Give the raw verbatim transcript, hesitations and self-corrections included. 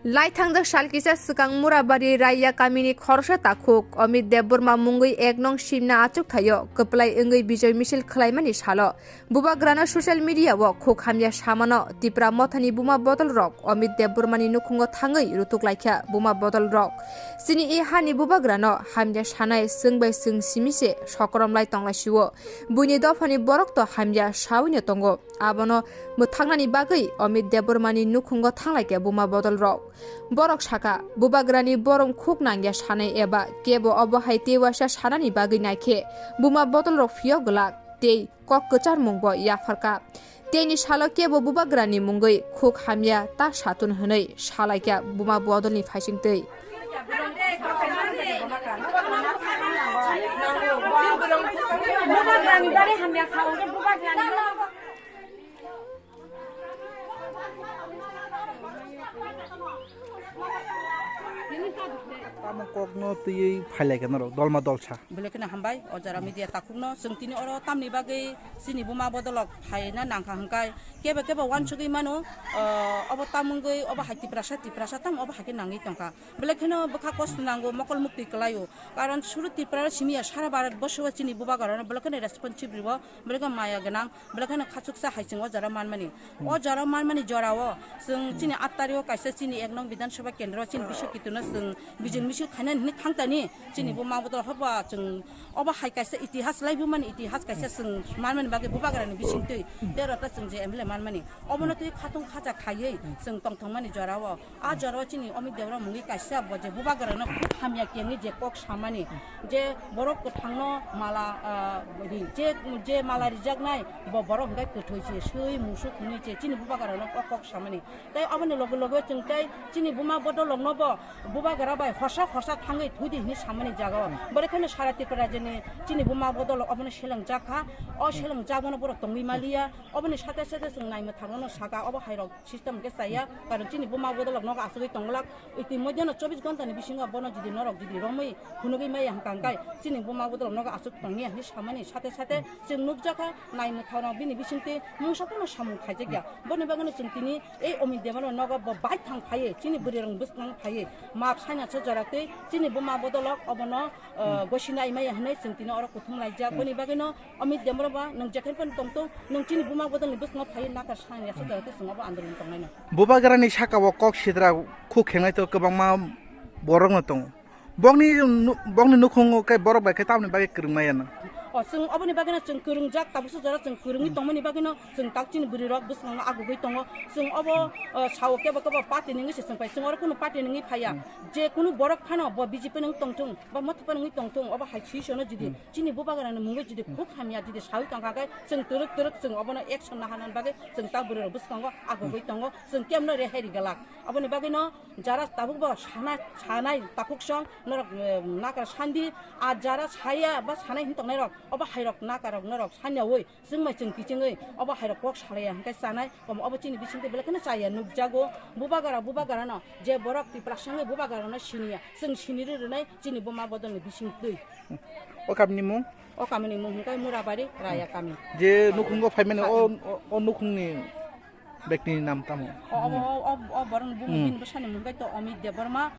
Lai thangjak sal kisa swkang Murabari Raiya kamini khoroksa takhuk Amit Debbarma mungwi ek nong simna achuk thaio kwplai wngwi bijoi misil khwlaimani salo bubagrano social media o khuk hamya samano Tipra mothani buma bodol rok Amit Debbarmani nukhungo thangwi rutuk laikha buma bodol rok. Chini e hani bubagrano hamya sanai chwng bai chwng simi se sokrom lai tonglaisio. Buini dophani borok to hamya sawino tongo. Abono mwthaknani bagwi Amit Debbarmani nukhungo thanglaikha buma bodol rok. Borok saka, bubagrani borom khuk nangya sanai eba kebo obo hai tei waisa sanani bagwi naikhe buma bodol rok phiyok glak tei kok kwcharmung bo yapharkha. Teini salo kebo bubagrani mungwi khuk hamya ta satun hwnwi salaikha buma bodolni phaisingtwi. Tamo kokno twiwi phailaikha norok dolma dolsa. Belai kheno hambai, o jora media takhukno. Chwng tini oro tamni bagwi chini buma bodolok phaina nangkha hwnkhe kebo kebo uansugwi mano, o, obo tamungwi obo hai Tiprasa, Tiprasa tamo obo hai khe nangwi tongkha. Belai kheno bwkha kosto nango, mokol muktwi kwlaio. Karon suru Tripura simi ya, sara Bharat borso o chini bubagrano belai kheno responsive ribo, belai kheno maya gwnang, belai kheno khachuksa hai chwng o jora manmani. O jora manmani jorao chwng chini aat tarikh o kaisa chini ek nong Bidhan Sabha kendro chini Biswa Ketuno chwng bijing misil khainani hinwi thangtani chini buma bodol hoba chwng obo hai kaisa itihas laibumani itihas kaisa chwng manmani bagwi bubagrani bisingtwi tei rota chwng je M L A manmani obono twi khatung khacha khaiwi chwng tongthokmani jorao. A jorao chini Amit Debbarma mungwi kaisa bo je bubagrano khuk hamya kengwi je kok samani, je borok kwthangno mala, ah, ri, je, je mala rijaknai bo borok hwnkhe kwthwi se swi musuk hwnwi se chini bubagrano kok, kok samani. Tei aboni loge loge chwng tei chini buma bodolokno bo bubagra bai horsa horsa thangwi thwidi hwnwi samani jagao. Borok kheno sara Tripura rajyoni chini buma bodolok obono selengjak kha. O selengjak bono borok tongwi maliya. Oboni sate sate chwng naimwthangno saka obo hairok system khe chaya, karon chini buma bodolok nogo achugwi tongglak. Itimodhyeno chobbish ghonta ni bisingo bono jodi norok jodi romwi phunugwi maya hwnkha hwnkhe chini buma bodolok nogo achuk tongya hinwi samani sate sate chwng nukjakha naimwthangno bini bisingtwi mungsa phano samung khaijakya. Boni bagwino chwng tini ei Amit Debbarma nogo bo bai thang phaiwi chini bwrwirokni bwskango phaiwi map saina se jora twi chini buma bodolok obono, uh, gosina imaya hinwi chwng tini oro kuthum laijak. Boni bagwino Amit Debbarma ba nwng jekhai phano tongtong, nwng chini buma bodolni bwskango phaiwi nakar sanani aswk jora twi chwng obo andolon tongnaino. Bubagrani saka o kok sidra khuk khengnai to kwbangma borokno tongo. Bokni nu-, bokni nukhungo khe borok bai khe tamoni bagwi kwrwngmaya no? O, chwng oboni bagwino chwng kwrwngjak, tabuksa jora chwng kwrwngwi tongmani bagwino chwng tak chini bwrwirok bwskango agugwi tongo. Chwng obo, o, sao kebo kebo party nungwi se chwng phai, chwng oro kunu party nungwi phaiya. Je kunu borok phano bo B J P nung tongthung, ba motha phano wngwi tongthung, obo hai swisono jodi chini bubagrani mungwi jodi khuk hamya jodi sawi tongkha khe chwng twrwk twrwk chwng obono action naharnani bagwi chwng ta bwrwirok bwskango agugwi tongo, chwng kemno rehai rigalak. Aboni bagwino jara tabukbo sana, sanai takhuk song norok, eh, nakar sandi, a jara saya ba sanai hwn tongnairok obo hairok nakarok norok sanyaui chwngmai chwng kichingwi obo hairok kok salaiya hwnkhe chanai, omo obo chini bisingtwi belai kheno chaya nukjago. Bubagra bubagrano je borok Tiprasa wngwi bubagrano siniya, chwng sinirwi rwnai chini buma bodolni bisingtwi. O kamini mung? O kamini mung hwnkhe Murabari Raya kami. Je nukhungo phaimani o, o, o nukhungni bektini nam tamo? O, o, o, o, o borokni bumung bini bwsani mung khe to Amit Debbarma.